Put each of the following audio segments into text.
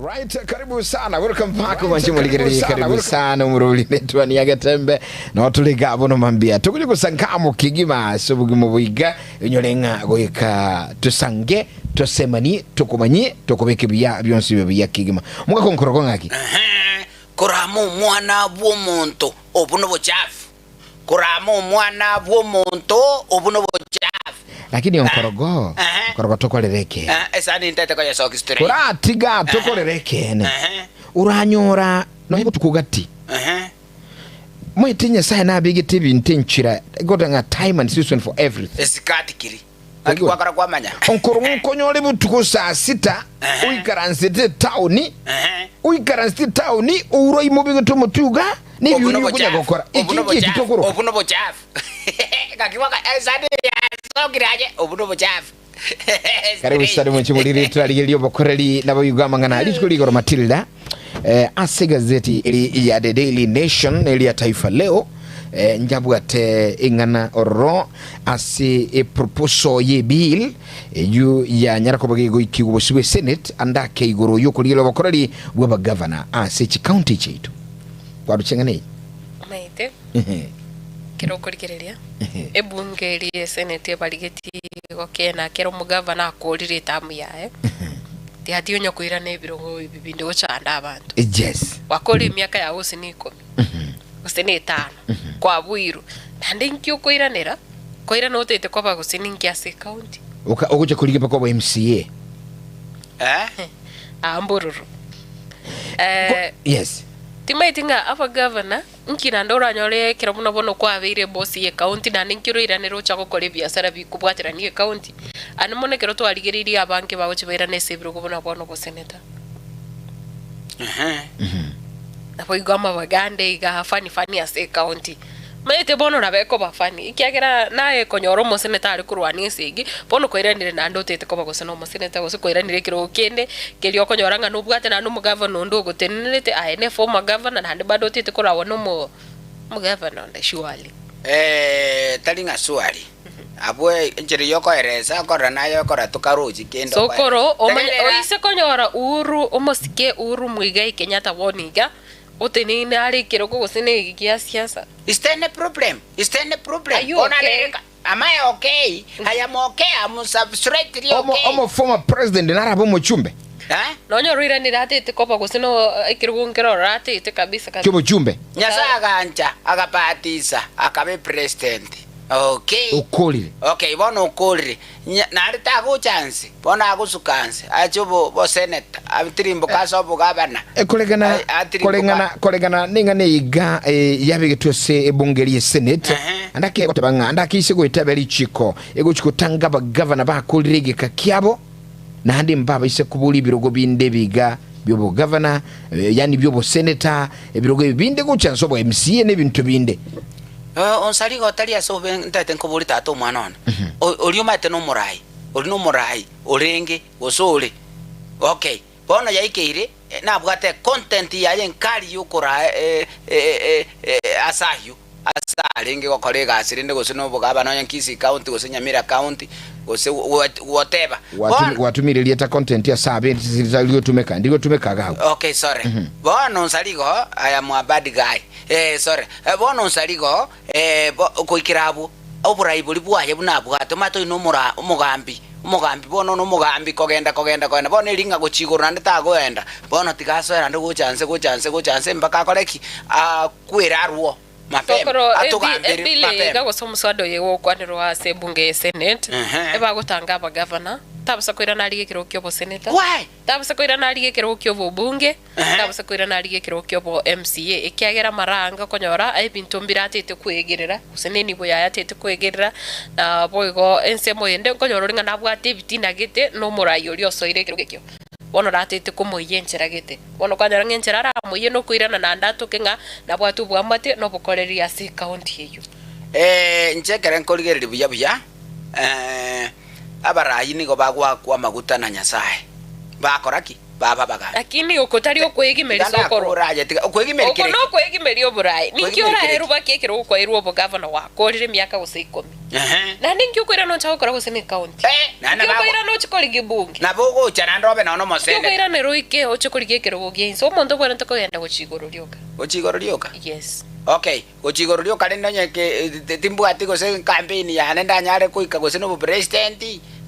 Right, karibu sana welcome back mwanche morigererie karibu sana omorori netwani ya getembe no tore iga bono mambia togocha gosanga amo kegima ase obogima boiga enyore ng'a goika tosange tosemanie tokomanyie tokobeke buya bionsi bibe buya kegima omogaka onkorogo ng'aki Ehe, korama omwana bw'omonto, obwo nobochafu. Korama omwana bw'omonto, obwo nobochafu. Lakini onkorogo Ehe. onkorogo tokorere ekeene Eh, esani ntete koyesokia straight. koratiga tokorere ekeene Ehe, oranyora nonya botuko gati ehe. Moete Nyasaye nabegete ebinto enchera, egoteba ng'a time and season for everything. Esikati kiri. Naki Oigure? gwakora kwamanya. Onkoro nkonyore botuko saa sita Ehe. oikaransete etaoni Ehe. oikaransete etaoni ourwa imobegete omotwe iga Obu nebiuri nobochafu. okonya gokora Obu eki nki eki nobochafu. tokoroka Obu nobochafu. Gaki gwaka esani yasokire aye. Obu nobochafu. Karibu sana mwenche moriri turarigereria obokoreri naboigo amang'ana rituko rigoro Matilda eh, ase egazeti eri ya The Daily Nation eri ya Taifa Leo eh, njabwate ing'ana ororo ase eproposal ye bill eyu yanyara koba gegoikigwa bosio bwe Senate andake igoro yokorigereria obokoreri bw'abagavana ase chikaunti chiaito kwaruche ng'ana eye Omanyete, Ekero okorigereria, ebunge eria y'eseneti ebarigetie gokena kera omogavana akorire etamu yaye, tiati onye koirana ebirogo ebi binde gochanda abanto. Yes. Gwakorire emiaka yao gose na ikomi, gose na etano, kwabuirwe, naende inki okoiranera, koirana otagete koba gose ninki ase ecounty? Oka ogocha korigia mpaka obe MCA. Eh? Aa mbororo. Eh, Yes. Timaeti ng'a abagavana Inki naende oranyore ekero buna bono kwabeire ebosi y'ecounty naende inki oroiranere ocha gokora ebiasara bikobwaterania ecounty? Aande mono ekero twarigereirie abange bagochia bairane ase ebirogo buna bono oboseneta. Naboigo amabaga ande igaa funny funny ase ecounty. Omanyete bono nabo ekoba funny ekiagera naye konyora omoseneta are korwania esegi, bono kwairanire naende otagete koba gose na omoseneta gose kwairanire ekerogo kende, keria okonyora ng'a nobwate naende omogavana onde ogotenenerete, aye ne former governor naende bado otagete koragwa na omo omogavana onde surely. Tari ng'a surely, abwo enchera yokoeresa okorora naye okora tokarochi kende Sokoro okoeresa. omanye Tegerera. oise konyora Uhuru omosike Uhuru Muigai Kenyatta bono iga, Oteneine are ekerogo gose negeki gia siasa. Is there any problem? Is there any problem? Are you Bono okay? arenge, Am I okay? I am okay. I'm absolutely Omo, okay. omo former president narabe omochumbe Eh? Nonya oroiranire atete koba gose no ekerogo nkere ororo atete kabisa kabisa. kiobochumbe Nyasaye agancha, akabatisa, akaba epresident. Okay. okorire Okay, bono okorire. Nya- Naende tagocha nse, bono agosuka nse, ache obo oboseneta, atirimboke ase obogabana. Eh, Koreng'ana Ai- atirimboka. koreng'ana koreng'ana neng'ana iga eh, yabegetwe ase ebunge rie senate Ehe. ande ake goteba ng'a ande ake ise goetaba richiko egochi gotanga abagavana bakorire egeka kiabo naende mbabaise koboria ebirogo binde biga bi'obogavana eh, yaani bi'oboseneta ebirogo ebi binde gocha nse obo MCA na ebinto binde Eh, onsariga otari ase obobe ntaete nkoborie tata omwana one, O- oria omanyete nomorai, oria nomorai orenge gose ore. Okay, bono yaikeire eh, nabwate econtent yaye enkari yokoraa eh, eh, eh, ase ayio, ase arenge gokora egasi rende gose na obogabana onye Kisii County gose Nyamira County gose what- whatever. Gwatumi- Bono gwatumire erieta content ase abe rigotumeka ndigotumeka iga agwo Okay, sorry. Bono nsarigo, I am a bad guy. Eh, sorry. Eh, bono nsarigo, eh, bo, goikera abwo, oborai boria bwaye buna abwate, omanyete oyo nomora omogambi, omogambi bono nomogambi kogenda kogenda kogenda, bono eri ng'a gochia igoro naende tagoenda, bono tiga asoe naende gocha nse gocha nse gocha nse mpaka akore ki? Akwere arwo mapema, Sokoro, ebi- atogambere ebili iga mapema. gose omoswada oyo egokwanerwa ase ebunge ye Senate, Ehe. ebagotanga abagavana, tabasa koirana aria ekerogo kia oboseneta, Why? tabasa koirana aria ekerogo kia obobunge, Ehe. tabasa koirana aria ekerogo kia obo MCA, ekiagera mara ange okonyora ebinto mbire atete koegerera, gose na enibo yaye atete koegerera, na boigo ensemo ende nkonyora ore ng'a nabwate ebitina gete na omorai oria osoire ekerogo ekio. Bono natete komoiyia enchera gete. Bono kwanyora ng'a enchera aramoiyie nokoirana naende atoke ng'a nabwate oboamate na obokoreri ase ecounty eyio. Ee, inche ekero nkorigereria buya buya, eh, abarai nigo bagoakwa amaguta na Nyasae. Bakora ki? Baba abagambi. Lakini oko tari okwegimeria Tiga sokoro. ndakore aye, tiga okwegimeria Oko kere ki? nokwegimeria oboraai. Ninki Okwegimeria kere ki? oraerwe baki ekero okwairwe obogavana gwakorire emiaka gose ikomi? Ehe. Naende inki okoirana ocha gokora gose ne county? Eh, naende Inki nabo okoirana oche korigia ebunge? Nabo ogocha naende obe nonya Inki omoseneta. okoiranera oike oche korigia ekerogo gia inse? Omonto obwenerete kogenda gochia igoro rioka. Gochia igoro rioka? Yes. Okay, gochia igoro rioka rende onye ke timbwati gose campaign yane ndanyare goika gose na obopresident,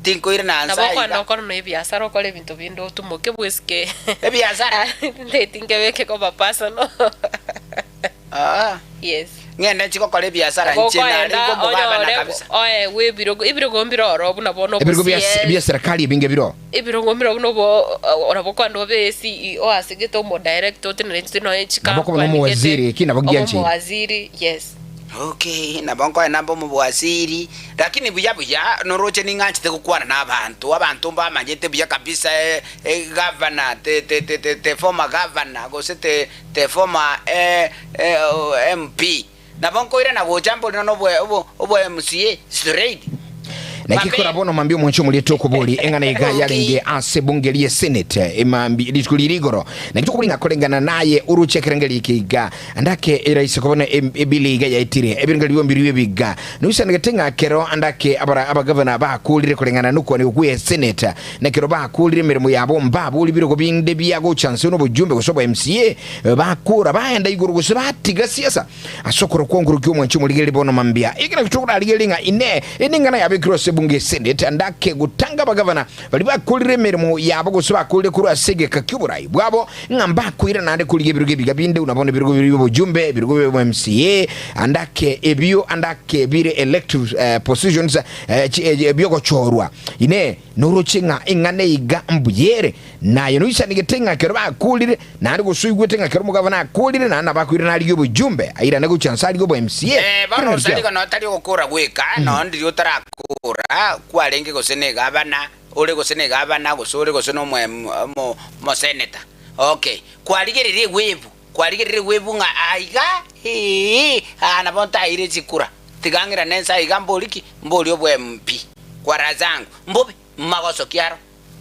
tinkoirana Nabo nse okogenda aiga. okore na ebiasara okore ebinto binde otumoke bwesike. Ebiasara? Tindeti nkebeke koba personal. Ah. Yes. Ng'ende nchi gokora ebiasara Nabo inche nare okoenda ngomogabana onyore kabisa. oegwe ebirogo, ebirogo mbire oro buna bono Ebirogo bia obosie. bia serikali ebinge biro. Ebirogo mbire buna obo nabo okogenda obe CEO asegete omo director otenenerete nonya Nabo okoba chikampani gete, nomowaziri eki nabo obe giancheire. omowaziri, yes. Okay, nabo nkoenda mbe omowaziri, lakini buya buya noroche ning'anchete gokwana na abanto, abanto mbamanyete buya kabisa egavana the the the the the former governor gose the The former MP. Nabo nkoirana gocha mbori nonya obwe MCA straight. Naki kora bono mambia omonche omoriete okobori eng'ana iga yarenge ase ebunge rie senate emambi rituko rire igoro. Naki tokobori ng'a koreng'ana naye oroche ekerengerio eke iga andake eraise kobona ebili iga yaetire ebirengererio mbirue ebiga. Noisanegete ng'a kero andake abara abagavana bakorire koreng'ana nokwanigwa kwe senate Na ekero bakoorire emeremo yabo, mbaboorie ebirogo binde bia gocha nse nobojumbe gose obo MCA, bakoora baenda igoro gose batiga siasa. Ase okorokwa nkorokia omwanchi omorigereria bono mambia. Eke nakio tokorarigereria ng'a Inee, eye neng'ana yabekirwe ase ebunge ya Senate, andake gotanga abagavana baria bakoorire emeremo yabo gose bakoorire korwa ase egeka ki'oborai bwabo, ng'a mbakoira naende korigia ebirogo ebiga binde buna bono ebirogo biria bi'obojumbe, ebirogo bi'obo MCA, andake ebio andake bire elective positions biogochorwa. Inee! Noroche ng'a eng'ana eiga mbuya ere? Na aye noisanegete ng'a ekero bakorire, naende gose oigwete ng'a ekero omogabana akorire, naende nabakoire narigie obojumbe, airane gochia nse arigie obo MCA? Eh, bono osarigo noo tari ogokora gweka, noo ndiria otarakora kwarenge gose negavana, ore gose negavana, gose ore gose nomo omo omoseneta. Okay, kwarigereria egwebu, kwarigereria egwebu ng'a aiga, eeh, aa nabo ntaeire chikura. Tiga ng'irane ense aiga mbori ki? Mbori obwe MP. Kwa zangu. Mbobe, magoso ki aro?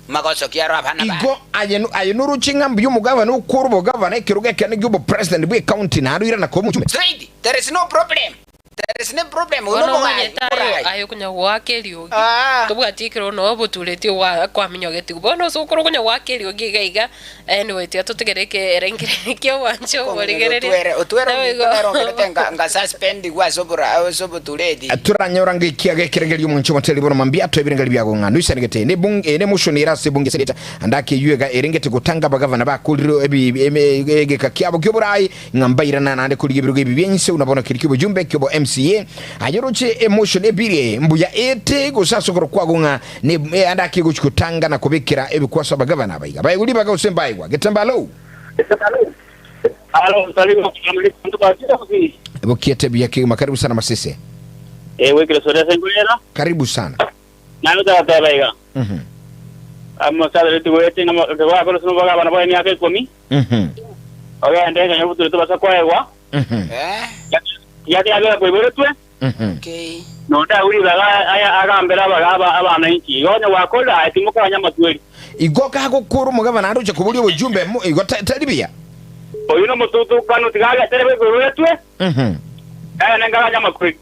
Magoso ki aro abana bane? Igo aye aye noroche ng'a mbuya omogavana okore obogavana ekerogo ekeene gi'obopresident bw'ecounty naende oirana koba omochumbe? Straight, there is no problem. There is no problem. Oyo Bono nomogai, omanyete aye omorai. aye okonya goaka eriogi, Ah. tobwati ekero noe obotureti gwa kwaminyogetiwu. Bono ase okoro okonya goaka eriogi iga iga, anyway tiga totigere ekerengererio kia obwancha oborigereria. Otwere, otwere Naboigo. ominto nere ogerete nga, nga suspendigwe ase obora, ase obotureti. Toranyora ng'a ekiagera ekerengerio omonche omoteri bono mambia atoe ebirengererio biago ng'a noisanegete ne ebunge ne motion ere ase ebunge seneta ande ake eyio ega erengete gotanga abagavana bakorire ebi eme egeka kiabo kioborai ng'a mbairana naende korigia ebirogo ebi bi'ense buna bono keria ki'obojumbe kiobo MCA aye oroche emotion ebiri eye mbuya ete gose ase okoro kwago ng'a ne ande ake egochi gotanga na kobekera ebikwaso abagavana abaiga baegwe ribaga gose mbaegwa Getembe alou. Alo, Salimu, Amalikantu ba Kitabusi. Bokiete buya kegima karibu sana masese. Eh, wekire sore ase nkorera. Karibu sana. Naye otarateba iga. Mhm. Amosadere tigoete ng'a gwakora sino boga abana ba emiaka ikomi. Mhm. Ogende ng'a nyobuture tobasa koegwa. Mhm. Eh, Yake yabera koiboretwe. Mhm. okay. Nonde agure ribaga aya agambere abaga aba abananchi. Igo onye gwakorire aye timokoganya amatweri. Igo gagokora omogabana aroche koboria obojumbe mo igo tari buya. Oyio nomotutukanu tiga agetere bw'ekoiboretwe, Mhm. ere nengaganye amakweri.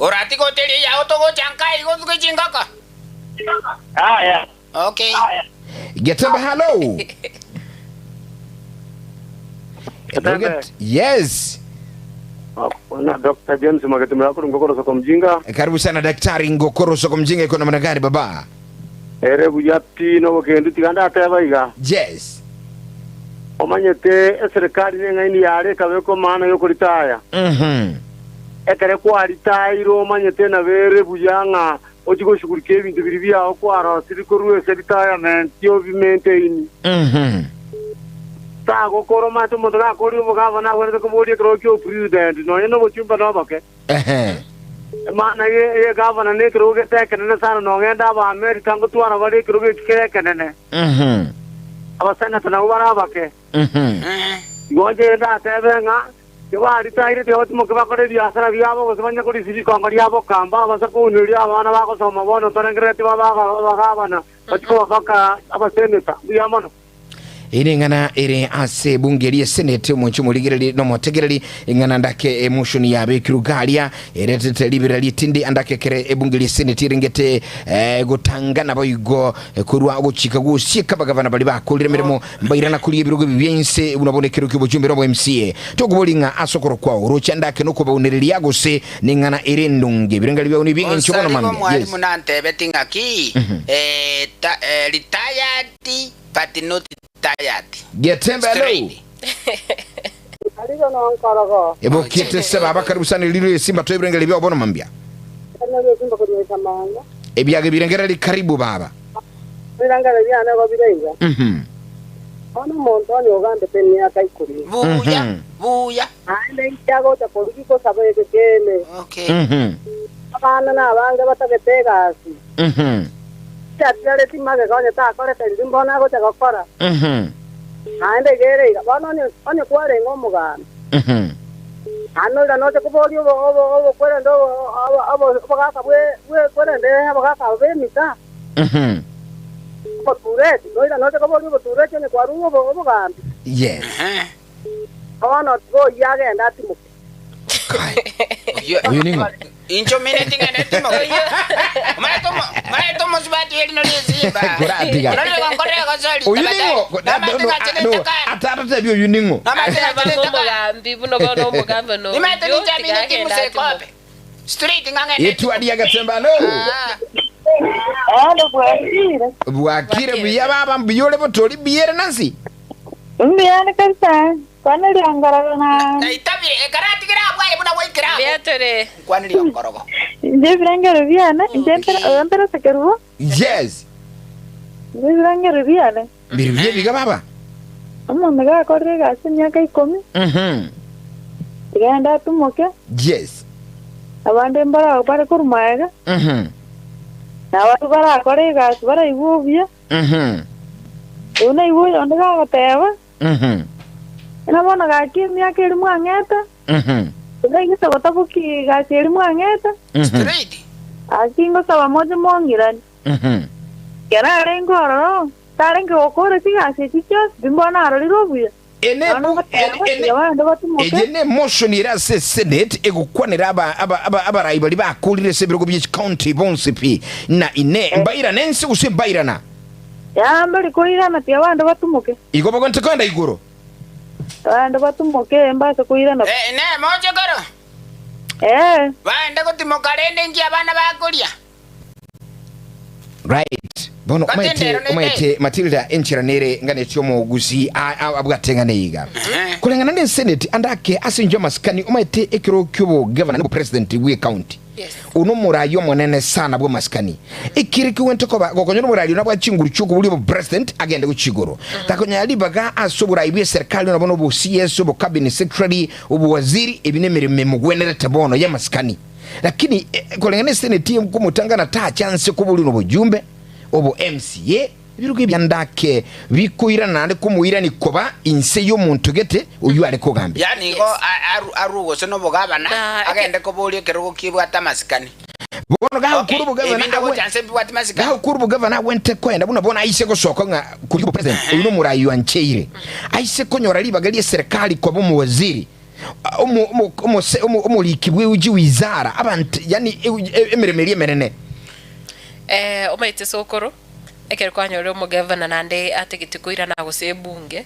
Oratiga oterie yao togocha nka igo otuge chingoko. Aya. Okay. Getembe hello. Getembe. Loget- Yes. Na Dr. James Magetembe akuru ngokoro soko mjinga. Karibu sana daktari Ngokoro soko mjinga iko namna gani baba? Ere buya pi no kendu tiganda ateba iga. Yes. Omanyete eserikali neng'aini yare kabeko maana yokoritaya. Ekere kwaritaire omanyete nabere buya ng'a Ochie goshugurikia ebinto biria biao kwarosirie korwa ase retirement obi-maintain. Tagokora omanyete omonto gakoria omogavana agwenerete koboria ekerogo kia opresident nonya nobochumba noboke. Maana ye gavana nekerogo gete ekenene sana nogenda Abaamerika ngotwara bare ekerogo eki kere ekenene. Abaseneta nabwo bare abake. Igo inche ndatebe ng'a Tibaritaire tiga batimoke bakore ebiasara biabo, gose banye korisia rikongo riabo kamba, abase kounereria abana bagosoma bono torengereretie babe abagabana, bachie koba mpaka abaseneta. Mbuya mono. Ere eng'ana ere ase ebunge eria esenete omonche omorigereri na omotegereri, eng'ana ndake emotion yabekirwe garia eretete ribera ritindi andake kere ebunge ria eseneti erengete eh, gotanga naboigo eh, korwa ogochika gosieka abagavana baria bakorire emeremo mbairana koria ebirogo ebi bia inse buna bono ekero ki'obochumbe na obo MCA. Tokobori ng'a ase okorokwa kwao oroche andake nokobaunereria gose neng'ana ere endonge ebirengeri biao nebi'engencho bono Onsarigo mambia. mwalimu Yes. nantebeti ng'aki, eh, ta, eh, retired but not tired. Getembe hello. Straight. Arigo nonkorogo. Ebokiete se baba karibu sana lilo esimba to ebirengeri biao bono mambia. Nari esimba korwa esamanga. Ebiaga ebirengereri karibu baba. Ebirengeri biane igo bire iga. Mhm. Bono omonto onye ogambete emiaka ikomi. Buya, Mhm. buya. Naende inche agocha korigia gosaba egekeene. Okay. Mhm. Abana nabange batagete egasi. Mhm. Chiatigareti magega onye takorete riria mbono agocha gokora. Mhm. Naende iga ere iga, bono onye, onye kwarenge omogambi, Mhm. naende oira noche koboria obo, obo, obokwerende obo, obo, obo, obogaka bwe, bwe, kwerende abagaka aba b'emisa, Mhm. obotureti, noira noche koboria obotureti onye kwarure obo, obogambi. Yes. Ehe. Bono tiga oyio agende atimoke. Kai. Oyio- Oyo ning'o? Inche omineti ng'ende timoke. Omanyete omo- omanyete omosubati erino ri'esimba. Koratiga. Orore gonkorera egosori. Oyo ning'o? Namate ng'achete No, takana. atatatebia oyo ning'o? Namate ng'achete Abanga takana. omogambi buna bono omogambi no Nimate oyio ninche tiga amineti agende musekobe. atimoke. Straight ng'ang'ende. Etwadi ya Gatemba no. Ah. Ando bwakire. Bwakire buya baba mbuya ore botori biyere nansi. Mbuyane kabisa. Kwana riangorogo na Naitabire ekaratigera abwaye buna gwaikera abwo. Mbuya tore. Nkwanire onkorogo. inche ebirangero biane, inche mpere oyo mpere sekerubo, Yes. inche ebirangero biane. Mbiri buya biga baba. Omonto gakorire egasi emiaka ikomi, Mhm. tiga aende atumoke, Yes. abande mbare bare korwa magega, Mhm. na abarwa barakore egasi baraigwe obuya, Mhm. oyio naigwe oyonde gagoteba, Mhm. Ng'a bono gaki emiaka eria mwang'ete, Mhm. toraigisa gotabokia egasi eria mwang'ete, Mhm. Straight. gaki ngosaba moche mong'iranie. Mhm. Ekero arenge ororo, tarenge gokora chigasi echi chionsi, timbono arorire obuya. Ene Bono bu- ngoteba ene- ene- tiga bagende batimoke. eye ne motion ere ase senate egokwanera aba- aba- aba- abarai baria bakorire ase ebirogo bie chicounty bonsi pi na ine mbairana ense gose mbairana Yaya mbari koirana tiga bagende batimoke. Igo bagonte koenda igoro. Bagende batimoke mbase koirana. Eh, ne moche koro. Ee. Baende gotimoka rende inki abana bakoria. Right. Bono Gati omanyete endero nende. omanyete Matilda enchera nere nganeti omogusi a- a- abwate ng'ana iga. Ehe. Koreng'ana ne senate andake ase enchera y'amasikani omanyete ekero ki'obogavana na obopresident bwe county. Yes. One omoraai omonene sana bw'amasikani. Ekere kegwente koba gokonyora omoraai one abwate chinguru chi'okoboria obopresident agende gochia igoro. Takonyara ribaga ase oboraai bw'eserekari nabo nobo CS, obocabinet secretary, obowaziri, ebi nemeremo emogwenerete bono y'amasikani. Lakini koreng'ana eseneti nkomotangana tacha nse koboria nobojumbe, obo MCA, ebirogo ebiandake bikoirana naende komoirani koba inse y'omonto gete oyio are kogambia. Yaani igo arue gose nobogabana, Na, agende koboria ekerogo kebwate amasikani. Bono Okay, gagokora obogavana ebinde agwe gocha nse mbibwati masikani. gagokora obogavana agwente koenda buna bono aise gosoka ng'a koria obopresident oyio nomorai oancheire aise konyora ribaga ri'eserekari koba omowaziri omo omo omose omo omoriki bwe chiwizara abanto yaani emeremo eria emenene. Eh, omanyete sokoro, ekero kwanyorire omogavana naende atagete koirana gose ebunge,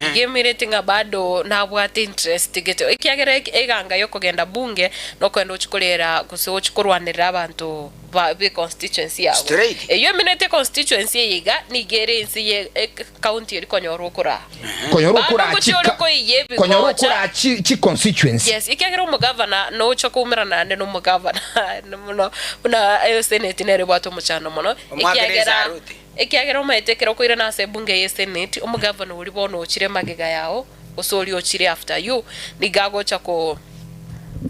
iga emereti ng'a bado nabwate interest gete, ekiagera eganga ya okogenda bunge, nokogenda ochie korera gose ochie korwanerera abanto ba be constituency yabo. Straight. Eyio emereti econstituency eye iga, nigo ere ense ye ecounty eria konyora okoraa. Konyora Bado okoraa ngochia ore chika koiyia konyora ebigocha. okoraa chi chi constituency. Yes, ekiagera omogavana nocha koumerana naende na omogavana mono buna eseneti nere ebwate omochando mono, Omwakere ekiagera esaruti. ekiagera omanyete ekero okoirana ase ebunge ya eseneti, omogavana oria bono ochire magega yao, gose oria ochire after you, nigo agocha ko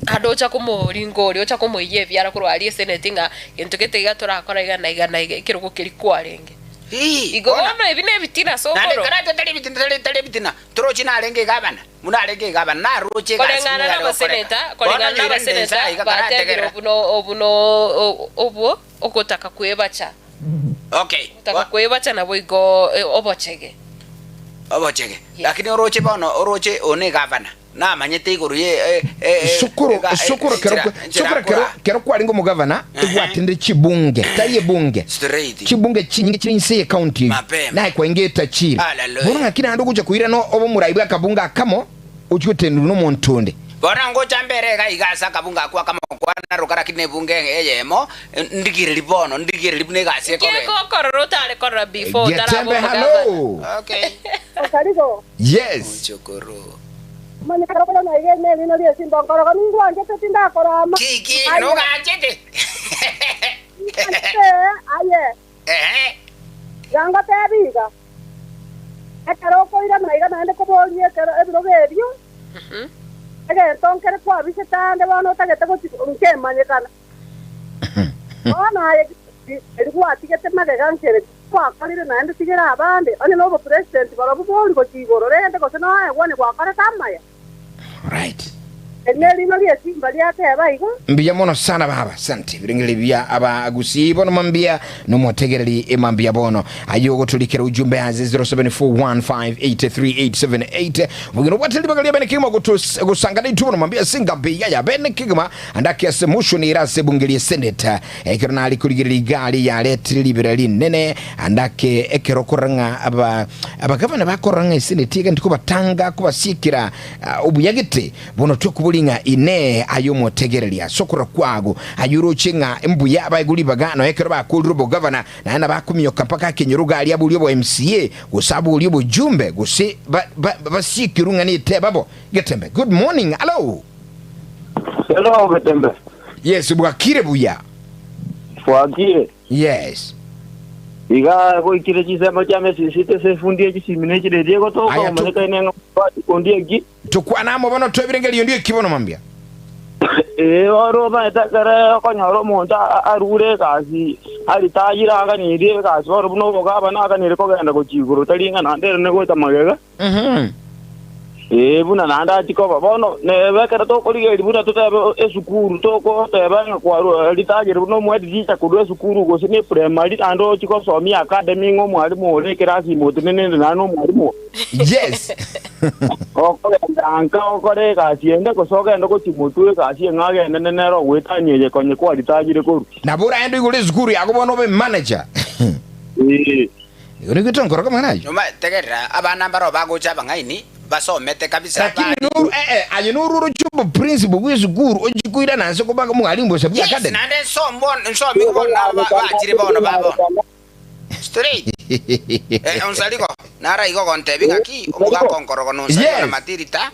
ande ocha komoringa oria, ocha komoiyia ebiara korwa aria eseneti ng'a gento gete iga torakora iga na iga na iga, ekerogo keria kwarenge. Ii, Igo bono. bono ebi nebitina ase Naende okoro. ekero tari ebitina, tari tari ebitina, torochi narenge egavana, buna arenge egavana, naroche egasi Koreng'ana buna yare gokoreka. n'abaseneta, Bono koreng'ana nyoirande n'abaseneta inse aiga batebire karategerera. obuno obuno o- obwo ogotaka kwebacha. Okay. Ogotaka kwebacha naboigo obochege. Obochege. Lakini oroche bono, oroche oyo negavana, namanyete igoro ye Sukuru, sukuru kero, sukuru kero, kero kwarenge omogavana, egwatenire chibunge, tari ebunge. Straight. Chibunge chinyinge chire inse ye county eyio. Mapema. Naye kwainga etachire. Hallelujah. Bono ng'aki naende ogocha koirana obe omorai bwa akabunge akamo, ochie gotenenwa nomonto onde. Bono ngocha mbere iga iga ase akabunge akwo akamo kwanaroka, lakini nebunge eyemo, ndigererie bono, ndigererie buna egasi ekogenda. Nki okorora otare korora before otaraba Getembe omogavana? hallo. Okay. Okarigo. Yes. Omochokoro. Omanye ekero okorora iga ime erino ri'esimba nkorogo ningwanchete tindakorama. Kiki, Aye. noganchete? Ningwanchete, aye. Ehe. Iga ngotebi iga, ekero okoirana iga naende koboria ekero ebirogo ebio, egento nkere kwabisete aande bono otagete gochi nkemanyekana. Bono aye eri gwatigete magega nkere ki gwakorire naende tigera abande, onye nobopresident barobwo bori gochia igoro rende gose noegwa onye gwakorete amaya. Right. Eri nerino ri'esimba riateba igo. Mbuya mono sana baba asante ebirengererio bia abagusii bono mambia nomotegereri emambia bono aye ogotorikera ujumbe ase 0741583878 omogeni obwate ribaga ria bene kegima gotos- gosangana intwe bono mambia ase engambo eyia ya bene kegima ande ake ase motion ere ase ebunge rie senate ekero nare korigereria igari yaretire ribera rinene ande ake ekero okorora ng'a aba abagavana bakorora ng'a esenate egenti kobatanga kobasiekera obuya gete Bono tokobori ng'a Inee, aye omotegereria ase okorora kwago, aye oroche ng'a mbuya baegwe ribaga nonya ekero bakoorire obogavana, naende nabakomioka mpaka akenyoro iga aria aborie obo MCA, gose aborie obojumbe, gose ba, ba, basiekirwe ng'a neteba bo? Getembe, good morning, hallo. Hello, Getembe. Yes, bwakire buya. Bwakire. Yes. Iga goikire chinsemo chia mesisite ase efundi ye chisimi ne chiredio egotoka Aya, to- omanyekaine ng'a ondi eki. Tokwana amo bono twebirengererio ndio eki bono mambia. Ee, ore omanyete ekere okonyora omonto a- arure egasi aritayire aganirie egasi bono buna obogabana aganirie kogenda gochia igoro tari ng'a naende ere negocha magega. Mhm. Ee, buna naende achia koba. Bono neba ekero tokorigereria buna totebe esukuru, togoteba ng'a kwarua ritayire buna omwedi teacher korwa esukuru gose ne primary naende ochie gosomia academy ng'a omwalimu ore ekerasi ime otenenere naende nomwalimu. Yes. Okogenda nka okore egasi ende, gose ogende gochia motwe egasi eng'ao agendene nere ogoetania eye konye kwaritagire korwa. Nabo oraende oigore esukuru yago bono obe manager. Ee. Igo nigo tonkoroka amang'ana ayio. Nyuma, tegerera, abana mbaroo bagocha abang'aini, basomete kabisa, Lakini bari. noru eh eh aye noru oroche oboprinciple bwe esukuru ochie koirana nse koba omwalimu bosa bwa Yes, academy. naende nsom bono, nsomi bono nabo bachire bono ba bono. Straight. Eh, onsarigo, nara igo ogontebia ng'aki, omogaka onkorogo nonsarigo Yes. na matirita.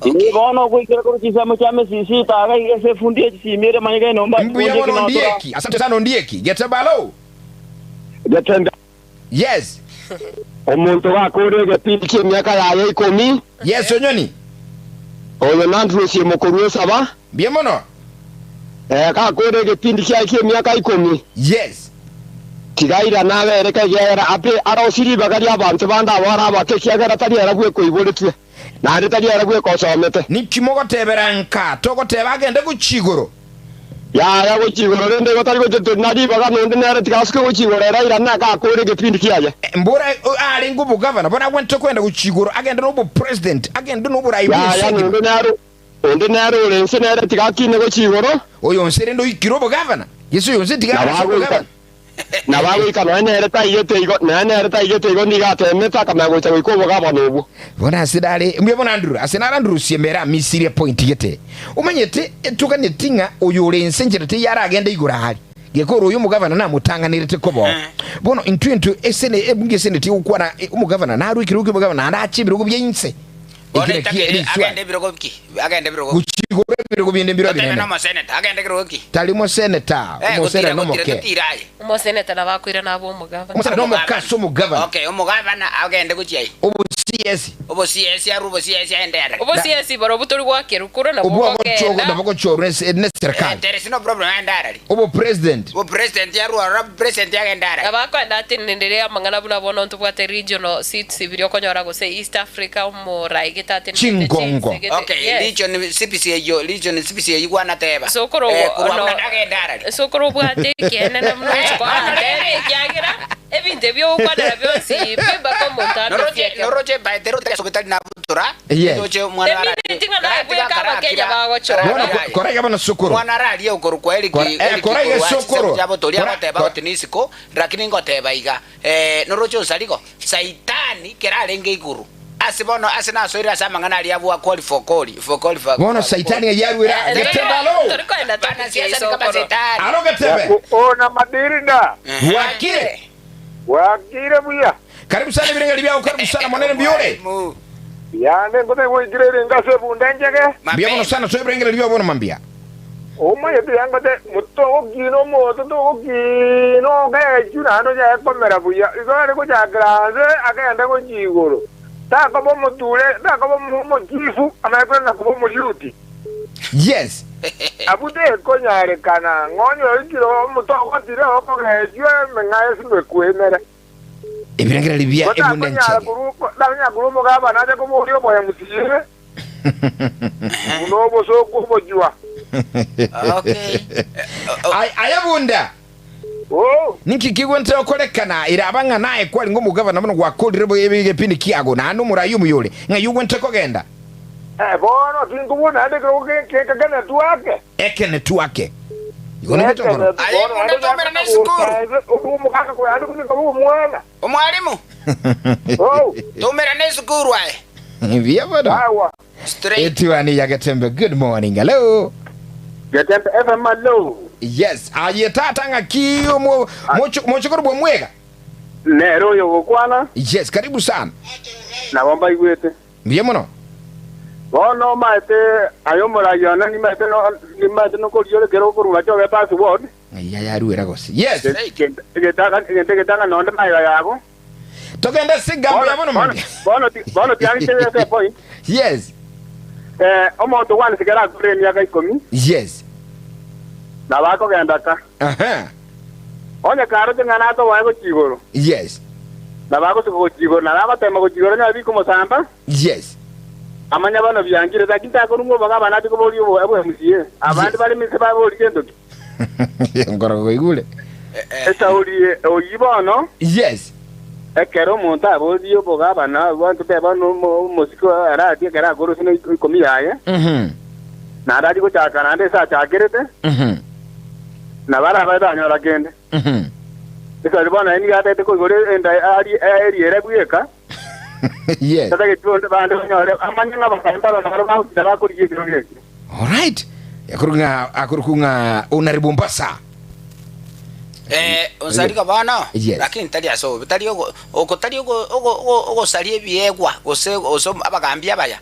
Ee, Okay. bono ogoikera korwa chinsemo chia mesisi itaga iga ase efundi ye chisimi ere manyeka enyomba Mbuya efundi mono eke notora. Ondieki. Asante sana Ondieki. Getabalo. Getende. Yes. Omonto gakore egepindi ki'emiaka yaye ikomi. Yes Onyoni. Oyo nandrusie mokorua esaba. Mbuya mono. Ee, gakore egepindi kiaye ki'emiaka ikomi. Yes. Tiga airane abereke, ekiagera abe arosie ribaga ri'abanto bande abwo are abake, ekiagera tari ere bweka oiboretwe, naende tari ere bweka osomete. Ninki mogotebera nka togoteba agende gochia igoro? Yaya gochia igoro, rende igo tari gochia tori na ribaga nonde nere tiga asuke gochia igoro ere airane agakore egepindi kiaye. Mbora arenge obogavana, bono agwenerete kogenda gochia igoro, agende nobopresident, agende noborai bw'ense Yaya engima. nonde nere onde nere ore inse nere tiga akine gochia igoro. Oyo onsi rende oikire obogavana, gese oyo onsi tiga Nabo arase agoika obogavana. nabo agoika nonya nere taigete igo, nonya nere taigete igo nigo ateemete akamanya gocha goika obogavana obwo. Bono ase nare mbuya bono Andrew, ase nare Andrew emere amisirie point gete. Omanyete toganeti ng'a oyo ore inse nchera teiyo aragende igoro aria. Geka ore oyo omogavana namotang'anerete koba oo. Bono intwe intwe esene ebunge eseneti egokwana omogavana narwe ekerogo ki'omogavana naende ache ebirogo bia inse. Bono Eki nakio etakeri riswali. agende ebirogo ki? Agende ebirogo ki? Gochia igoro ebirogo binde mbiro Totebe ebinene. nomoseneta, agende ekerogo ki? Tari moseneta, Eh, omoseneta gotira gotira nomoke. totira aye. Omoseneta nabo akoirana abe omogavana. Omoseneta nomoke ase omogavana. Okay, omogavana agende gochia ai? Obo CS. Obo CS arwe obo CS aende arari. Obo CS barobwo tori goakerwa kura nabwo Obwo okogenda. nabo gochorwa ne serikali. Eh, there is no problem aende arari. Obo president. Obo president arwe ororo president agende arari. Nabo akoenda atenenere amang'ana buna bono ntobwate regional seats ibere okonyora gose East Africa omorai gete atenenete Chingongo. chinse gete. Okay, Yes. region CPC eyio, region CPC eyio kwanateba. Sokoro Eh, korwa no- buna agende arari. Sokoro obwate ekiene na buna Eh, ogochia bono koantebia rende. ekiagera. Ebinto ebi ogokwanera bionsi pi mpaka omonto abe Noroche siekero. noroche ebaete ero tari ase obetari nabutora Yes. ndoche omwana The ararie minute ng'a naye karatiga bweka Abakenya karakira bagochora. Bono karabira ko- aye. koraiga bono sokoro. Omwana ararie okorokwa Eric Kora- eh, Eric koraiga korwa sokoro. chisemo chiabo toria Kora- agoteba kora- oti nisiko lakini ngoteba iga eh, noroche onsarigo saitani kera arenge iguru ase bono ase nasoire ase amang'ana aria abua kori for kori for kori for Bono saitani ng'a yaruera getebe alo. Tori koenda Bana topic siasa ya ni kama isokoro. setani. Alo getebe. Ona Madirida. Bwakire. Bwakire buya. Karibu sana ebirengeri biao karibu sana monene mbiore. Yane ngote goikire ere ase ebunda enchege. Mbuya mono sana soa ebirengererio biao bono mambia. Omanyete yangote togokina omoto togokina okegechwa naende onyare komera buya. Igo are gochakera anse agende gochia igoro. Takoba omoture, takoba omochifu, amanye korende nakoba omoyuti. Yes. Abwo tekonyarekana ng'a onye oikire omote ogotire okogechwa emeng'ao esimekwe emere. Ebirengererio bia ebunda Gotakonyara enchege. korwa takonyara korwa omogabana ache koboria oboya mosiire, buna obosooku obochwa. Okay. Ay- Aye bunda. Oo. Ninki kigwente okorekana eraba ng'a naye kwarenge omogabana bono gwakorire bo ebe egepindi kiago naende omorai omuya ore ng'ai ogwente kogenda. Eh, bono tinkobua naende ekerogo kekenetu ake. Ekenetu ake. Igo nigento nkoro. Ekenetu, Aye, bono buna naende tomera gochaka na esukuru. gocha inse, omogaka koyande goika bobe omwana. Omwalimu, Oo. tomera na esukuru aye. Mbuya bono. Awa. Straight. Etiwani ya Getembe. Good morning. Hello. Getembe FM hello. Yes. Aye tata ng'aki omo mocho mochokoro bwa mwega. Nere oyo ogokwana. Yes, karibu sana. Nabo mbaigwete. Mbuya mono. Bono omaete aye omorai one nimaete no nimaete nokoriora ekero okorua chobe password. Ng'ai ayaruera gose. Yes. Egetanga egento egetanga nonde magega yago. Togende ase egambo Bono ya bono bono mambia. bono ti bono tiang'ichere ase epoint. Yes. Eh, omonto gwansi kera akure emiaka ikomi. Yes. Nabo akogenda ka. Aha. Onye karoche ng'a natoboe gochia igoro. Yes. Nabo agosuka gochia igoro, nabo agotema gochia igoro onye bikomosamba. Yes. Amanye bono biangire, lakini takorung'wa oboga abana ati koboria obo obo MCA. Abande Yes. bare mise baborie gento ki? Nkoro koigure. Esauri oyio bono. Yes. Ekero omonto aborie oboga abana bono totebe bono omo omosike aratie ekero akore ase ikomi yaye. Mhm. Naende aria gochaka naende ase achakerete, Mhm. nabo arabae tanyora kende. Mhm. Esori bono eye nigo atagete koigora enda arie eriere bweka, Yes. tatageti onde bande banyore amanye ng'a bakae mbaro nabaro bagokina bakorigia ekerogo ekio. Alright. Akorokwa ng'a akorokwa ng'a Honorable Mombasa. Eh, onsariko bono, Yes. lakini tari ase obobe, tari ogo oko tari ogo ogo ogo ogosaria ebiegwa gose gose abagambi abaya.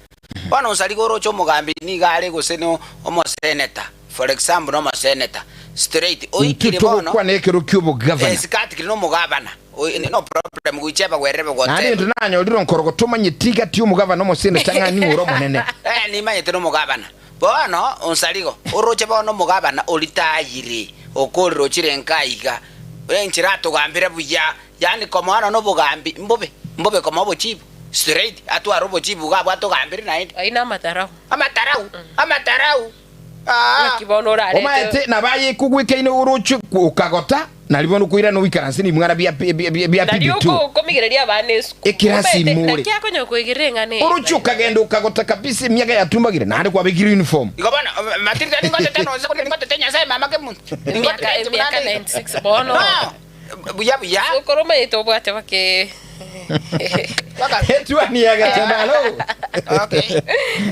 Bono onsariko oroche omogambi nigo are gose no omoseneta, for example na omoseneta, straight, Intwe oikire bono, togokwana ekero ki'obogavana. esikatikire na omogavana, oi no problem goicheba gwerebe Naende goteba. intwe nanyorire onkorogo tomanyeti gati y'omogavana omoseneta ng'a ning'o ore omonene. Eh, nimanyete na omogavana. Bono onsarigo, oroche bono omogavana oritayire, okorire ochire nka aiga, enchera atogambire buya, yaani komoana nobogambi mbobe, mbobe komoa obochibu, straight, atware obochibu iga abwo atogambire naende. Ayio namatarau. Amatarau, amatarau, aah. Naki bono orarete. Omaete nabo aye ekogwekaine oroche okagota, Nario bono okoirana oikaranse nebing'ana bia bia bia Nario PB2. okomigereria abana esukuru. Ekirasi Omanyete, imore. naki akonya koigerera eng'ana eye. Oroche okagenda okagota kabisa emiaka yatumbagire naende kwabekire uniform. Igo bono, Matilda ningotete nonse kore ningotete Nyasaye mama kemonto. Emiaka emiaka 96 bono. No, buya buya. Sokoro omanyete obwate bake. Etuani ya Gatemba, hello. Okay.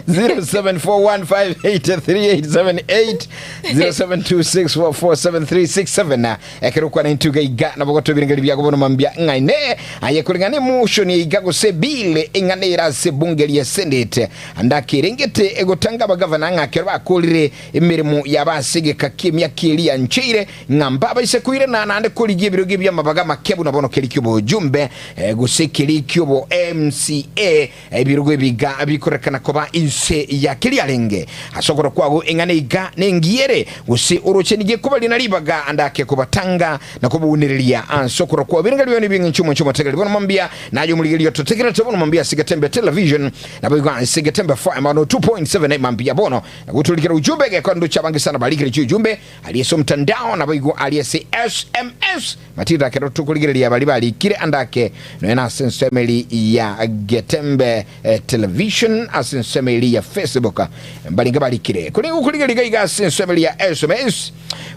0741583878 0726447367 ekero kwana intuga iga nabo gotobirengerio biago bono mambia ng'aine aye koreng'ana emotion iga gose bill eng'ana era ase bunge ria senate ndakerengete egotanga abagavana ng'a kero bakorire emeremo yabo ase egeka ki'emiaka eria yancheire Ng'a mbabaise koirana naende korigia ebirogo ebi'amabaga amake buna bono keria ki'obochumbe, gose keria ki'obo MCA Ebirogo ebiga bikorekana koba inse ya keria arenge ase okoro kwago eng'ana iga nengiya ere, gose oroche nigo ekobaria na ribaga andake kobatanga na kobaunereria ase okoro kwao. Ebirengererio biao nebi'engencho omonche omotegereri bono mambia, naye omorigereria ototegererete bono mambia ase Getembe Television, naboigo ase Getembe FM 102.7 mambia bono gotorikera ujumbe gekondo chiabange sana barikire chiujumbe aria ase omtandao naboigo aria ase SMS. Matilda ekero tokorigereria baria barikire ande ake nonya nase ensemo eri ya Getembe Television ase ensemo eri ya Facebook mbarenge barikire. Korende gokorigereria iga iga ase ensemo eri ya SMS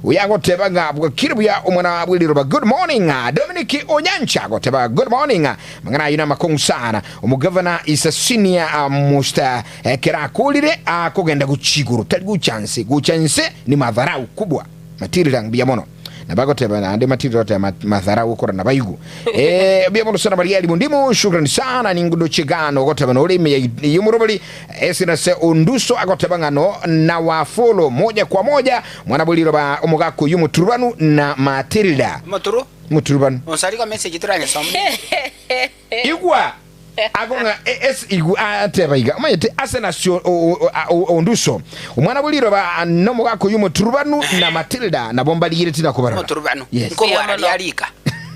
oyo agoteba ng'a bwakire buya omwana bw'eriroba good morning Dominic Onyancha agoteba good morning amang'ana ayio namakong'u sana omogavana is a senior most ekero akorire akogenda gochia igoro tari gocha nse gocha nse ni madharau kubwa Matilda mbuya mono. Nabo agoteba naende Matilda oteba madharau okora nabaigu. Eh, mbuya mono sana Maria Mundimu, shukrani sana ningudo chigano ogoteba nore ime ya yomorobori esinase onduso agoteba ng'ano na wafolo moja kwa moja mwana bw'eriroba ba omogaka oyo omoturubanu na Matilda Omoturu omoturubanu onsarigo message toranyesome. Igwa Ago ng'a es igu ateba iga, omanyete ase nasio onduso omwana bwe riroba nomogaka oyio omoturubanu na Matilda nabo mbarigereti na kobarora. Omoturubanu Yes. nkorwara ria rika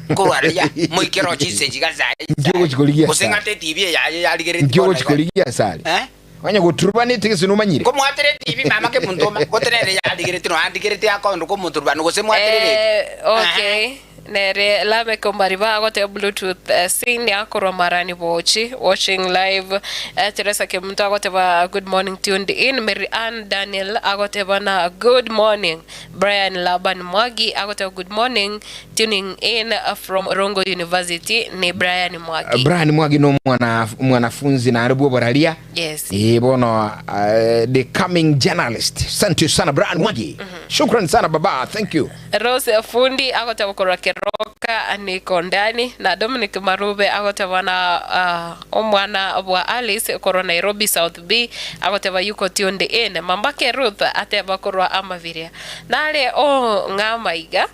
nkorwara ria moikera ochinse chiga zaye Nki ogochi korigia gose asare? ng'ate etibi eyaye yarigeretie Nki bono ogochi igo korigia asare? Eh? Onye goturubanete gese nomanyire. Nkomwatere etibi mama kemuntoma gote nere yarigeretie noandigeretie akondo komoturubanu gose mwaterere Eh, okay nere Lameck Omariba agoteba Bluetooth eh, scene akorwa Marani Bochi watching live eh, Teresa Kemunto agoteba good morning tuned in Mary Ann Daniel agoteba na good morning Brian Laban Mwagi agoteba good morning tuning in from Rongo University ni Brian Mwagi Brian Mwagi no mwana mwanafunzi nare bwoboraria Yes. Eh, bono uh, the coming journalist. Asante sana Brian Mwagi. Shukran sana baba. Thank you. Rose Fundi agoteba korwa Keroka niko ndani na Dominic Marube agoteba na uh, omwana bwa Alice korwa Nairobi South B agoteba yuko tuned in Mambake Ruth ateba korwa Amabiria nare o ng'amaiga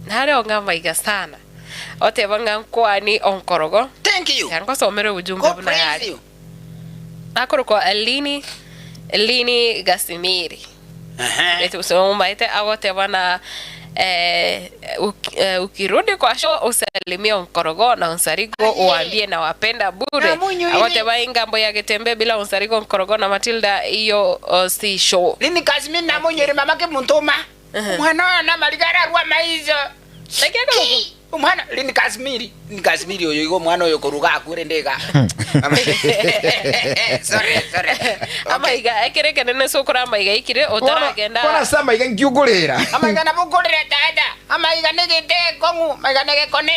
nare o ng'amaiga sana oteba ng'a nkwani onkorogo Thank you. ngosomere ujumbe God buna praise yare you. Akorokwa Lini Lini Gasimiri. Ehe. Ete usomaite agoteba na eh, uk, eh, ukirudi kwa show usalimie Nkorogo na Unsarigo uambie na wapenda bure. Namunyu Agoteba ingambo ya Getembe bila Unsarigo Nkorogo na Matilda iyo uh, si show. Lini Kasmini namunyere mama ke muntoma. Omwana oyo namariga ararwe amaiso. Lakini Ki! Omwana lini Kasmiri, lini Kasmiri oyo igo omwana oyo koruga akure ndega. Sorry, sorry. Okay. Amaiga ekere ekenene ase okora amaiga aikire otaragenda Bono ase amaiga nki okorera? Amaiga nabo nkorera tata. Amaiga negete ekong'u, amaiga negekone.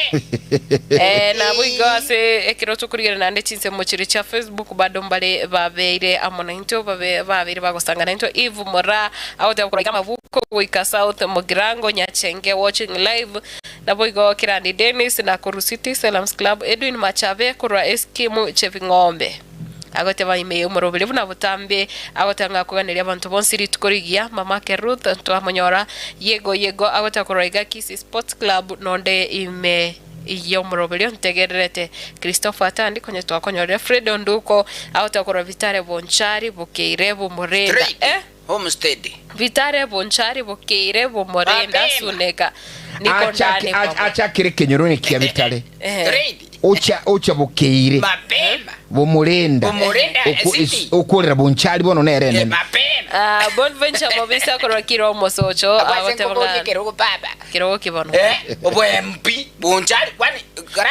Eh, nabo igo ase ekero tokorigereria naende chinsemo chiria chia Facebook bado mbare babeire amo naintwe babe babeire bagosanga naintwe Eve Moraa agoteba korwa iga Mabuko goika South Mugirango Nyachenge watching live Naboigo Kirandi Dennis, Nakuru City Salams Club, Edwin Machabe korwa Eskimu Chebing'ombe agoteba ime y'omoroberi buna botambe agoteba ng'a akoganeria abanto bonsi rituko rigiya mamake Ruth ntwamonyora yego yego agoteba korwa iga Kisii Sports Club nonde ime y'omoroberi ontegererete Christopher Atandi konya twakonyorire Fred Onduko agoteba korwa Vitale Bonchari Bokeire Bomorenda Straight. eh Homestead. Vitare bonchari bokeire bomorenda Mapema. suneka niko ndani kwa Achakire ekenyoro kia Bitare Eh. Straight. ocha ocha bokeire Mapema. bomorenda Bomorenda Oko- city. is- okorera bonchari bono nere Eh, enene Mapema. Ah, Bonventure Mobisa korwa kiro omosocho Akwase agoteba nkoborie ng'a kerogo baba. kerogo kibono Eh, obo MP bonchari kwani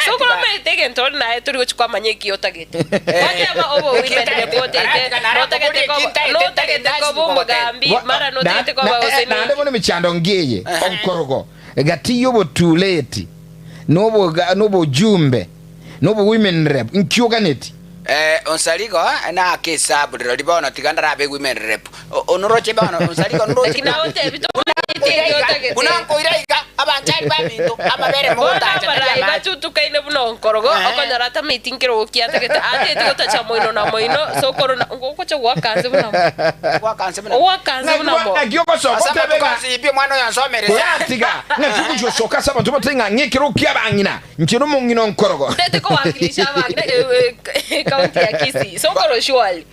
So okoromanyete egento ore naye tori gochia kwamanya eki otagete. Gwateba obo women rep otete, notagete koba notagete koba omogambi, mara notagete koba gose naende ninki. bono emechando ngeye onkorogo gati y'obotuleti noboga nobojumbe nobo women rep nki oganeti Eh, onsarigo nake esabu rirori bono tiga ndarabe women rep. Onoroche bono onsarigo noroche. Lakini nawe otebi tomanyeti eki otagete. Buna nkoira iga. Abanchari baminto, amabere Bono mogotacha tari abarai amache. batutukaine buna onkorogo, okonyora atamaeti nkerogo ki atagete, atagete gotacha moino na moino, sokoro na ogocha goaka nse buna mo. Goaka nse buna mo. Ogoaka nse buna mo. Naki ogosoka Ase otebe amatuko ng'a onsi pi omwana oyo ansomerese. Koratiga, ng'aki ogochia gosoka ase abanto batari ng'a ng'ekerogo ki'abang'ina, inche nomong'ina onkorogo. Ntagete kowakilisha abang'ina ekaunti ya Kisii, sokoro surely.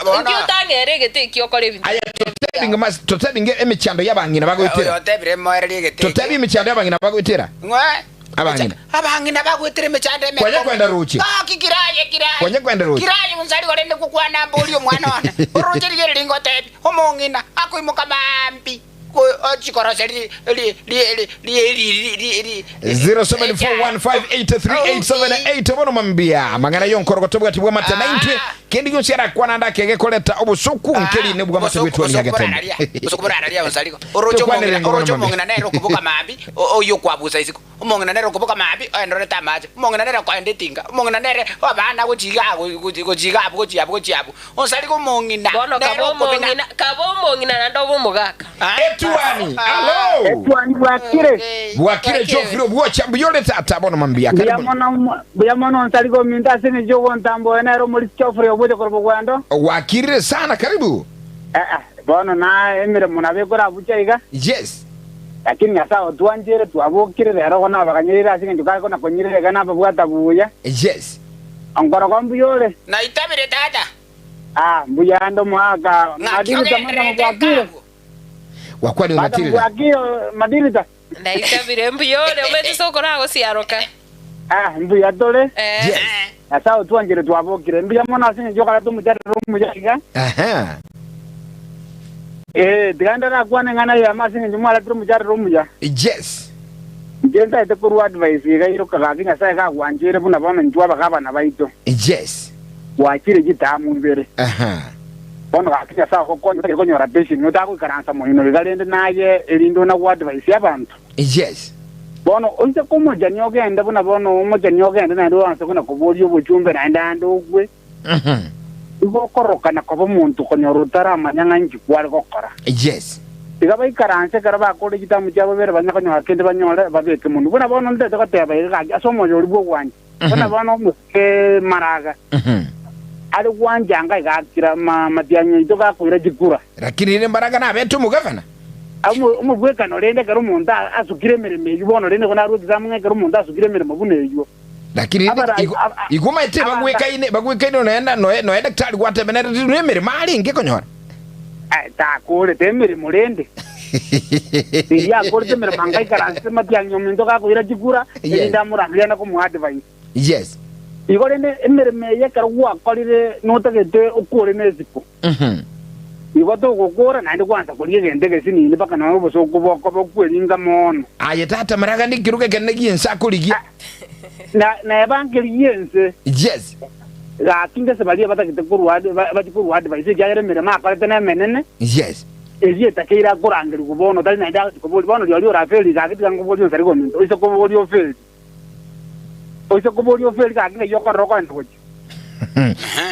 Bono. Inki otang'ere egete eki okore ebinto Aye totebi ng'a mas- totebi ng'a emechando y'abang'ina Oyo bagoetera. otebire moererie egete eke. Totebi emechando y'abang'ina bagoetera. Ng'we. Abang'ina. Abang'ina bagoetera emechando emekong'u. Kwanya kwenda roche. Gaki kiraye kiraye. Kwanya kwenda roche. Kiraye onsari korende gokwana mbori omwana one. Oroche rigereria ngotebi omong'ina akoimoka maambi. Ochikorosia ri ri ri ri ri ri ri ri 0741583878 bono mambia mang'ana yonkorogo tobwati bwamate na intwe kende gionsi arakwana ande akege koreta obosoku nkeri ne bwamate bwetwani agetembe Obosoku borararia onsarigo oroche Tokwanere omong'ina ngono oroche mambia. omong'ina nere okoboka maambi oyio okwabusa isiko omong'ina nere okoboka maambi oende orete amache omong'ina nere okoenda etinga omong'ina nere abana gochia igaa gochia igaa abwo gochia abwo gochia abwo Onsarigo omong'ina, Bono nere kaba okobina. omong'ina, kaba omong'ina naende obe omogaka. Etuani, alo! Etuani bwakire. Bwakire Geoffrey Obwocha, mbuya ore tata bono mambia Mbuya karibu. mono, mbuya mono onsarigo ominto ase engencho y'ogontamba oyo nere omorisia Geoffrey Obwocha korwa bogwendo. Wakirire sana karibu. Eh, eh, bono na emeremo nabo ekorabucha iga. Yes. Lakini Nyasae otwanchere twabokire rero igo nabaganyereire ase engencho kare kona-konyirera iga nababwata buya. Yes. Onkorogo mbuya ore? Naitabire tata. Ah, mbuya ande omogaka. Ng'aki Madirita mada ogendererete mobwakire. nkagwo. Gwakwanire Mada Matilda. mobwakire Madirita. Naitabire mbuya ore, omanyete sokoro agosiaroka. Ah, mbuya tore. Eh. Yes. Nyasae otwanchire twabokire. Mbuya mono ase engencho okoreta omocharero omuya iga. Aha. Eh, tiga ndarakwane eng'ana eyemo ase engencho mwaretire omocharero omuya. Yes. Inche ntaete korua advice iga iroka gaki Nyasae gagwancheire buna bono intwe abagabana baito. Yes. Gwachire chitamu ibere. Aha. Bono gaki Nyasae ogokonye otagete konyora pension otagoikaransa moino iga rende naye erinde ona go advise abanto. Yes. Bono oise komochania ogende buna bono omochani ogende naende oanse kona koboria obochumbe naende ande ogwe. Mhm. Igo okororokana koba omonto konyora otaramanya ng'a inki kware gokora. Yes. Tiga baikaranse ekero bakorire chitamu chiabo bere banye konyora kende banyore babeke monwe. Buna bono ntete goteba iga gaki ase omoyo oria bw'ogwancha. Buna bono omosike maraga Mhm. are gwancha anga iga akira ma matiang'i aito gakoira chikura. Lakini rende maraga nabete omogavana. Omo omobwekano rende ekero omonto a asukire emeremo eyio bono rende nigo narue exam ng'a ekero omonto asukire emeremo buna eyio. Lakini rende Abarai igo ab a igo omanyete abanta bagwekaine bagwekaine noenda noe noe daktari gwatebenerete rende emeremo arenge konyora. Eh, takorete emeremo rende. Riria akorete emeremo anga aikaransete matiang'i ominto gakoira chikura, Yes. erinde amorangerie na komoa advice. Yes. Igo rende emeremo eye ekero gwakorire notagete okore nesiko. Mhm. Igo togokora naende gwansa koria egento egesinini mpaka nonya obosooku bokoba okweringa mono. Aye tata maraga nekerogo ekenene gi'ense akorigia. Na neba nkerigie ense. Yes. Gaki ngese baria batagete korua bachie korua advice ekiagera emeremo akorete nemenene. Yes. Erio etakeire akorangerigwa bono tari naende agochia koboria bono rirorio orafeli gaki tiga nkoborie onsari gominto oise koboria ofeli. Oise koboria ofeli gaki ng'ai okorora okoenda gochia.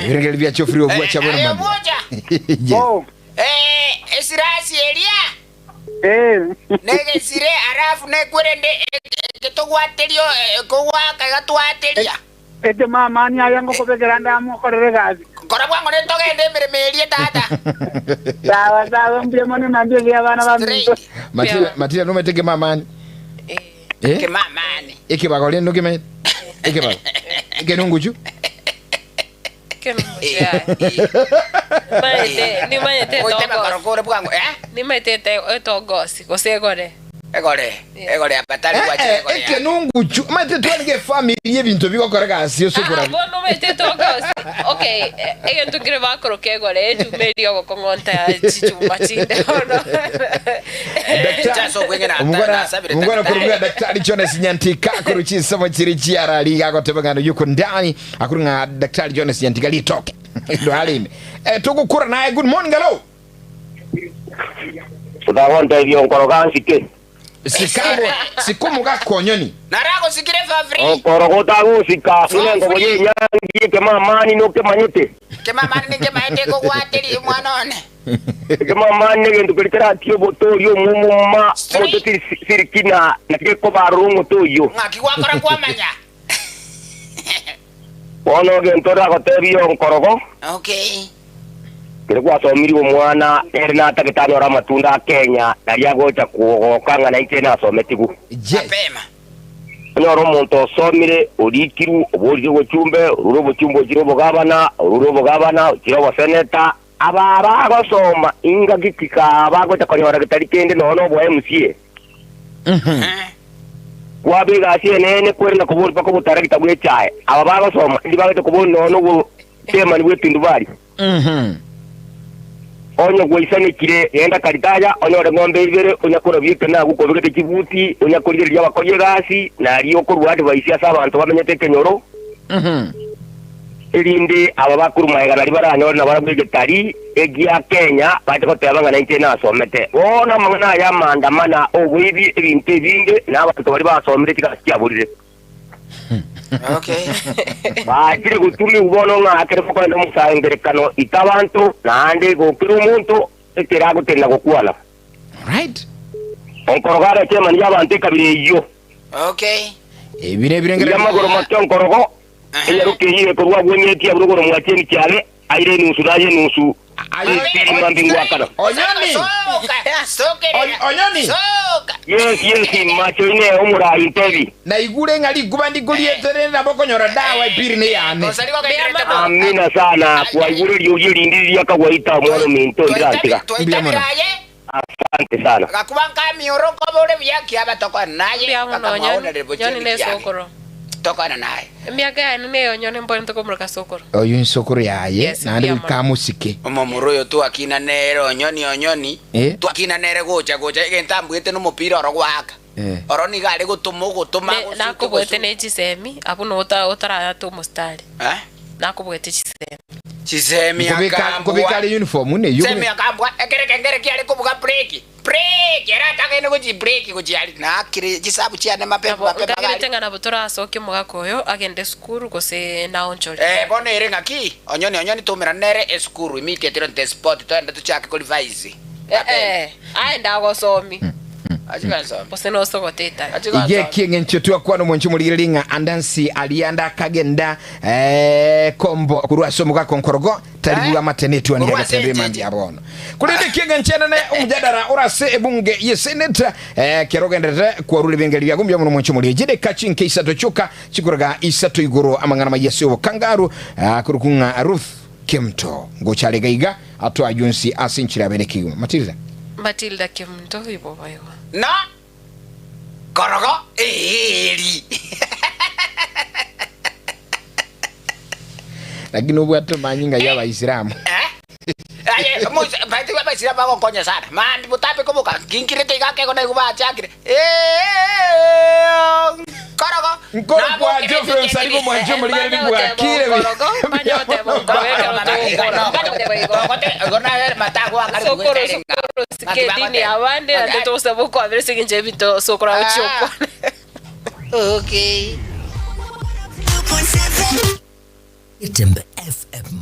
Ebirengererio bia Geoffrey Obwacha Eh, bono aye mambia. Obwocha. Yes. Oh. Eh, esirasi eria Eh. negesire alafu nekwerende eketogwateria kogwaka iga twateria. Ekemamani aya ngokobekera ande amo okorere egasi. Kora bwango netogende emeremo eria tata. Sawa sawa mbuya mono mambia egiya abana baminto. Straight. Matilda, Matilda nomanyete ekemamani? Eh? Ekemamani. Ekebago rende nokemanyete? Ekebago. Ekenunguchu? Nimanyete Goitema etogosi. korokore bwango eh? Nimanyete ete- etogosi gose egore. Egore, egore abatari gwachire Eh, egore. eh, ekenunguchu omanyete twarenge efamiri y'ebinto bigokora egasi ase Ah, okorabi bono omanyete etogosi. Okay, eh, egento nkere bakoroka egore echuma eria ogokong'onta chichuma chinde bono. Chase okweng'ena ata- Omogwana nasabire omogwana daktari. korwa daktari Jonas Nyantika korwa chinsemo chiri chiarari gagoteba ng'ano yuko ndani akuru ng'a daktari Jonas Nyantika ritoke ndo arime eh, togokura naye good morning hello Otagontebia onkoroga nsike. sikambo sikomogakonyoni Naragosikire for free. Onkoroga otagosika buna engobo y'enyangi ekemamani nokemanyete. Kemamani ninkemaete kogwateria omwana one. Ekemamani negento keria keratie obote oria omwomoma omote tiri sirikina na gekobarora omote oyio. Ng'aki gwakora kwamanya. Bono egento ndagotebie onkorogo, Okay. kere gwasomirie omwana, nere natagete anyore amatunda a Kenya, nario agocha kogoka ng'a nainche nasometigwe. Mapema. Onyore omonto osomire, orikirwe, oborire obochumbe, orure obochumbe ochire obogabana, orure obogabana ochire oboseneta, Aba bagosoma ingaki ki kaa bagocha konyora getari kende nonya noboa MCA? Kwaba egasi enene kwerenda kobori mpaka obotarakita bw'echae. Aba bagosoma indi bagocha kobori nonya nobo chairman bw'etundubari. Onye gwaisanekire, genda Karitaya onyore ng'ombe ibere, onya korabia ekenagu kobegete chibuti, onya korigereria abakori egasi, nario okorua advice ase abanto bamenyete ekenyoro. Erinde aba bakorwa magega nario baranyore nabarabwo egetari egia Kenya bache goteba ng'a nainche nasomete. Bono amang'ana aya amaandamana, oboibi, ebinto ebinge, na abanto baria basomire chigasi chiaborire. Bachire gotumigwa bono ng'a ekero mokoenda omosangererekano ita abanto, naende gokera omonto ekero agotenena gokwana. Onkorogo abe chairman y'abanto ekabira eyio. Ebiro ebirengererio. Erio amagoro make onkorogo Enyaroka eyio ekorwa agwo enyetie abwo rogoro mwachie emichare, aire enusu naye enusu, esiri mambia ngoakana. Onyoni! Onyoni! Yes, yes, macho ine omorai ntebi. Naigure ng'a rikuba ndikoriete rende nabo okonyora dawa epiri neyane. Amina sana, kwaigure eriogi erindi riria akagwaita omwana ominto ndirantiga. Mbuya mono. Asante sana. Gakuba nkamioro nkobore buya kiaba tokwana naye Mbuya mono Onyoni. bakamwaonera Onyoni bochie ne kiabe sokoro. tokwana naye. Emiaka yane neyo Onyoni mborente komoroka sokoro. Oyo insokoro yaye Yes, naende mbuya goika mono. amosike. Omomura oyo twakina nere onyoni onyoni Eh. twakina nere gocha gocha egento ambuete nomopira oro goaka Eh. oro nigo are gotoma ogotoma Ne- agosuke Nakobuete gosuke ne chisemi abwo no ota- otarayata omostari. Eh? Nakobuete chisemi. Chisemi Nkobeka akambwa. nkobeka are uniform neyio. Semi akambwa ekere kengere kiare kobuga breki breki ere atagende gochi breki gochia aria nakire chisabu chiane mapema Nabo mapema nkagerete gari. ng'a nabo torasokie omogaka oyo agende esukuru gose naonchore. Eh bono ere ng'aki onyoni onyoni toumerane nere esukuru immediately on the spot toende tochake ko revise Eh eh, aende agosomi Achie gonsomia. gose nosogote etari. Achie Iga gonsomia. eki eng'encho twakwana omwancho omorigereria ng'a andansi aria ande akagenda eh, kombo korwa ase omogaka onkorogo tari Eh? bwa amatene etuani Korwa ase yagetembe encheche. mambia bono. Korende eki eng'encho enene omojadara ore ase ebunge ye senate eh, kero ogenderete kwarure ebengeri biago mbuya mono omwancho omorigereria chideka chinke isato chioka chikoraga isato igoro amang'ana maya ase obokangaru ah, korokwa ng'a Ruth Kemto ngocha are iga iga atoa yonsi ase enchera abere kegima. Matilda. Matilda Kemunto ibo boigo. Na korogo eeri. Lakini obwate amanyinga ya abaisilamu. Eh? Aye, omoisa- baito abaisilamu bagonkonya sana. Mambia botambe koboka, nkinkirete iga akego naigwe bachakire. Eh, nkorogo. Nkoro kwa Geoffrey Onsarigo mwanche omorigereria bwakire Sokoro sokoro sike edini yabande naende togosaba okwabera ase eng'encho y'ebinto sokoro agochia okwana. Okay. Getembe FM.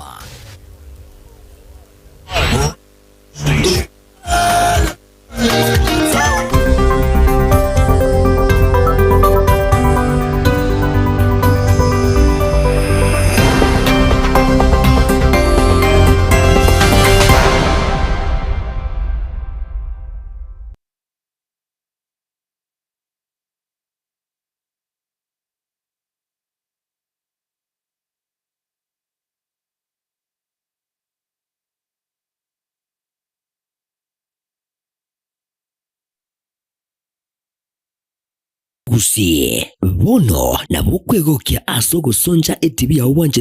Gusii, bono nabo okwegokia ase ogosoncha etibi yao bwanchete.